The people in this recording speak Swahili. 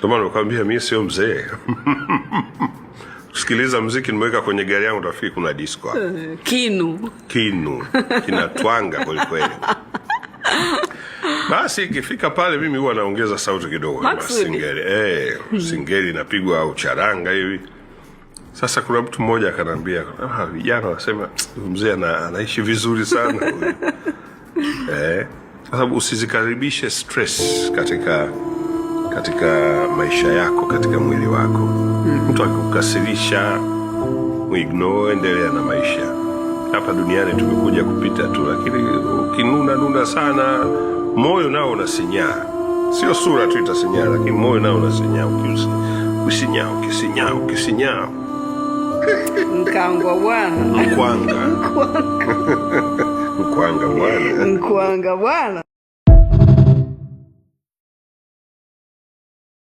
Ndio maana nakwambia mimi sio mzee. Sikiliza mziki nimeweka kwenye gari yangu, utafikiri kuna disco hapa. Kinu. Kinu kinatwanga kweli kweli. Basi ikifika pale mimi huwa naongeza sauti kidogo kama Maksudi. singeli. Singeli inapigwa au charanga hivi. Sasa kuna mtu mmoja akanambia, ah, vijana wanasema huyu mzee anaishi vizuri sana huyu. Kwa sababu usizikaribishe stress katika maisha yako, katika mwili wako. Mtu akikukasirisha, muignore, endelea na maisha. Hapa duniani tumekuja kupita tu, lakini ukinuna nuna sana, moyo nao unasinyaa. Sio sura tu itasinyaa, lakini moyo nao unasinyaa. Ukisinyaa, ukisinyaa, ukisinyaa. Mkangwa bwana. Mkwanga, mkwanga bwana. Mkwanga bwana.